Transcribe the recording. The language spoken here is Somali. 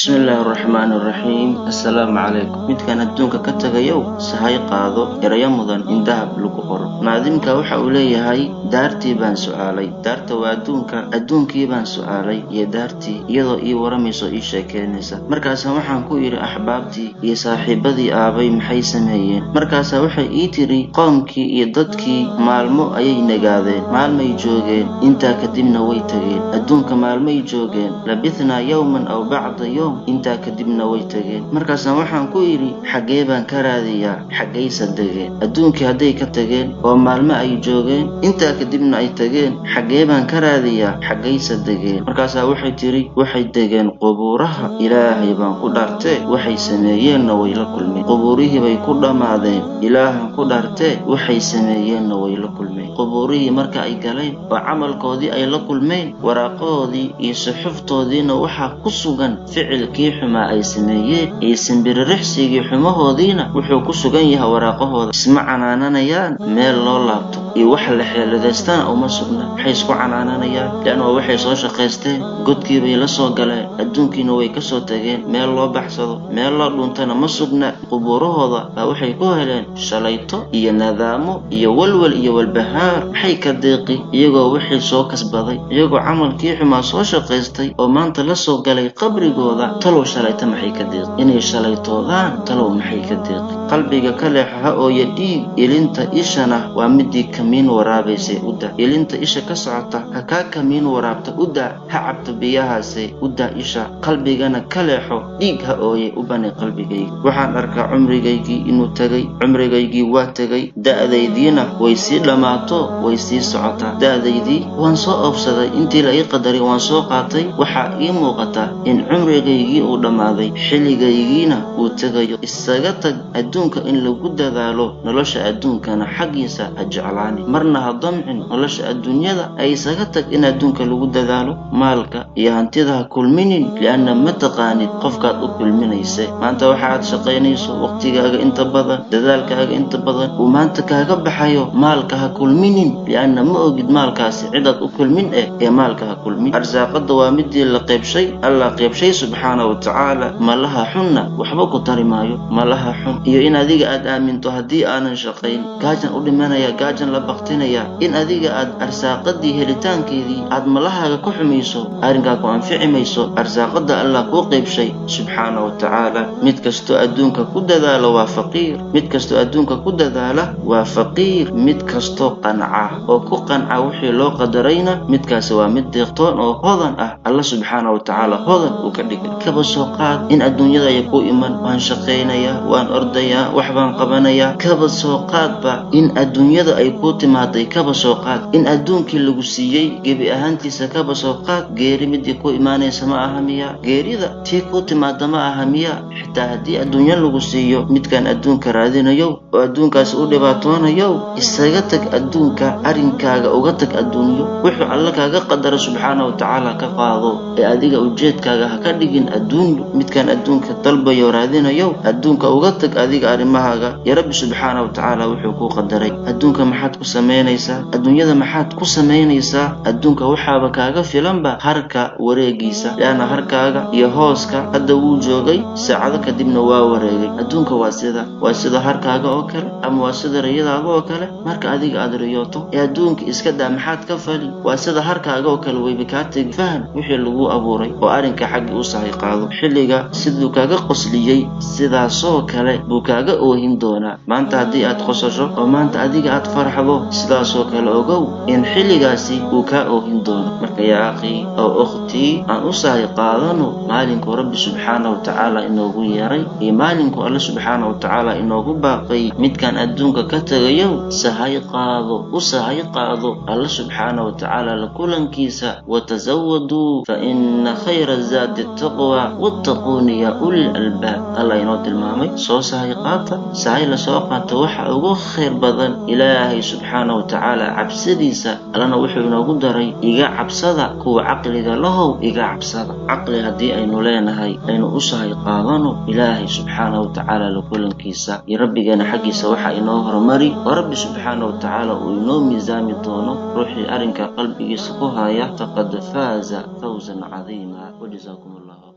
Bismillaahi Raxmaani Raxiim. Assalaamu calaykum. Midkaan adduunka ka tagayow, sahay qaado erayo mudan in dahab lagu qoro. Naadimka waxa uu leeyahay: daartii baan su'aalay. Daarta waa adduunka. Adduunkii baan su'aalay iyo daartii iyadoo ii waramayso, ii sheekeynaysa. Markaasa waxaan ku idhi: axbaabtii iyo saaxiibadii aabay maxay sameeyeen? Markaasa waxay ii tiri: qoomkii iyo dadkii maalmo ayay nagaadeen, maalmay joogeen, intaa kadibna way tageen. Adduunka maalmay joogeen, labithnaa yowman aw bacda yowm, intaa kadibna way tageen. Markaasaan waxaan ku idhi: xaggee baan ka raadiyaa? Xaggaysa degeen? Adduunkii hadday ka tageen oo maalmo ay joogeen, intaa kadibna ay tageen, xaggee baan ka raadiyaa? Xaggaysa degeen? Markaasaa waxay tiri: waxay degeen qubuuraha. Ilaahay baan ku dhaartee, waxay sameeyeenna way la kulmeen. Qubuurihii bay ku dhammaadeen. Ilaahan ku dhaartee, waxay sameeyeenna way la kulmeen. Qubuurihii marka ay galeen oo camalkoodii ay la kulmeen, waraaqahoodii iyo suxuftoodiina waxaa ku sugan ficilkii xumaa ay sameeyeen, iyo simbiririxsigii xumahoodiina wuxuu ku sugan yahay waraaqahooda. Isma canaananayaan, meel loo laabto iyo wax la xeeladaystana uma sugna. Waxay isku canaananayaan leanna waa waxay soo shaqaysteen. Godkii bay la soo galeen, adduunkiina way kasoo tageen. Meel loo baxsado, meel loo dhuntana ma sugna. Qubuurahooda baa waxay ku heleen shalayto iyo nadaamo iyo walwal iyo walbahaar. Maxay ka deeqi iyagoo wixii soo kasbaday, iyagoo camalkii xumaa soo shaqaystay oo maanta la soo galay qabrigooda? Talow shalayto maxay ka deeqi? Inay shalaytoodaan talow maxay ka deeqi? Qalbiga ka leexo ha ooya dhiig, ilinta ishana waa midii kamiin waraabaysay. Uda ilinta isha ka socota ha kaa kamiin waraabta, uda ha cabto biyahaase, uda isha. Qalbigana ka leexo, dhiig ha ooye u bani qalbigayga. Waxaan arkaa cumrigaygii inuu tegay. Cumrigaygii waa tegay, da'daydiina way sii dhammaato, way sii socotaa. Da'daydii waan soo oofsaday, intii la ii qadaray waan soo qaatay. Waxaa ii muuqata in cumrigaygii uu dhammaaday, xilligaygiina uu tegayo. Isaga tag adduunka in lagu dadaalo, nolosha adduunkana xaggiisa ha jeclaani, marna ha damcin nolosha adduunyada. Ay isaga tag in adduunka lagu dadaalo. Maalka iyo hantida ha kulminin, lianna ma taqaanid qofkaad u kulminaysa. Maanta waxa aad shaqaynayso, waqtigaaga inta badan, dadaalkaaga inta badan uu maanta kaaga baxayo, maalka ha kulminin, lianna ma ogid maalkaasi cidaad u kulmin ee maalka ha kulmin. Arsaaqada waa midii la qeybshay, Allah qeybshay subxaana wa tacaala. Malaha xunna waxba ku tari maayo. Malaha xun iyo in adiga aad aaminto haddii aanan shaqayn gaajan u dhimanaya, gaajan la baktinaya, in adiga aad arsaaqadii helitaankeedii aad malahaaga ku xumayso, arrinkaa ku anfici mayso. Arsaaqada Allah kuu qeybshay subxaana wa tacaala. Mid kastoo adduunka ku dadaala waa faqiir. Mid kastoo adduunka ku dadaala waa faqiir. Mid kastoo qanca oo ku qanca wixii loo qadarayna, midkaasi waa mid deeqtoon oo hodan ah. Alla subxaana wa tacaala hodan uu ka dhigay. Kaba soo qaad in adduunyada ay ku iman: waan shaqaynayaa, waan ordayaa, wax baan qabanayaa. Kaba soo qaadba in adduunyada ay ku timaaday. Kaba soo qaad in adduunkii lagu siiyey gebi ahaantiisa. Kaba soo qaad geeri midii ku imaanaysa ma aha miya? Geerida tii ku timaada ma aha miya? Xitaa haddii adduunyo lagu siiyo, midkaan adduunka raadinayow oo adduunkaasi u dhibaatoonayow, isaga tag adduunka. Arrinkaaga uga tag adduunyo. Wuxuu Alla kaaga qadara subxaana wa tacaala ka qaado, ee adiga ujeedkaaga ha ka dhigin adduunyo. Midkaan adduunka dalbayo, raadinayow, adduunka uga tag adiga arrimahaaga iyo Rabbi subxaana wa tacaala wuxuu kuu qadaray. Adduunka maxaad ku samaynaysaa? Adduunyada maxaad ku samaynaysaa? Adduunka waxaaba kaaga filanba harka wareegiisa, lianna harkaaga iyo hooska hadda wuu joogay, saacado kadibna waa wareegay. Adduunka waa sida harkaaga oo kale, ama waa sida riyadaada oo kale. Marka adiga aad riyooto ee adduunka iska daa, maxaad ka fali? Waa sida harkaaga oo kale, wayba kaa tegi. Faham wixii lagu abuuray oo arrinka xaggii u sahay qaado. Xilliga siduu kaaga qosliyey, sidaasoo kale buu kaaga oohin doonaa. Maanta haddii aad qosasho oo maanta adiga aad farxdo, sidaasoo kale ogow in xilligaasi uu kaa oohin doono. Marka yaa akhii aw ukhtii, aan u sahay qaadano maalinkuu Rabbi subxaana wa tacaala inoogu yeeray iyo maalinkuu Alle subxaana wa tacaala inoogu baaqay. Midkaan adduunka ka tagayow, sahay qaado, u sahay qaado Alle subxaana wa tacaala la kulankiisa. Watasawaduu fa ina khayra zaadi taqwa wattaquuni yaa ulil albaab, Alla inoo tilmaamay. Soo sahay qaata. Sahay lasoo qaato waxa ugu khayr badan Ilaahay subxaana wa tacaala cabsadiisa. Allana wuxuu inoogu daray: iga cabsada kuwa caqliga lahow, iga cabsada. Caqli haddii aynu leenahay, aynu u sahay qaadano Ilaahay subxaana wa tacaala la kulankiisa iyo Rabbigeena xaggiisa. Waxaa inoo horumari oo Rabbi subxaana wa tacaala uu inoo miisaami doono ruuxii arrinka qalbigiisa ku haya, faqad faaza fawzan cadiima. Wajazaakum Allahu.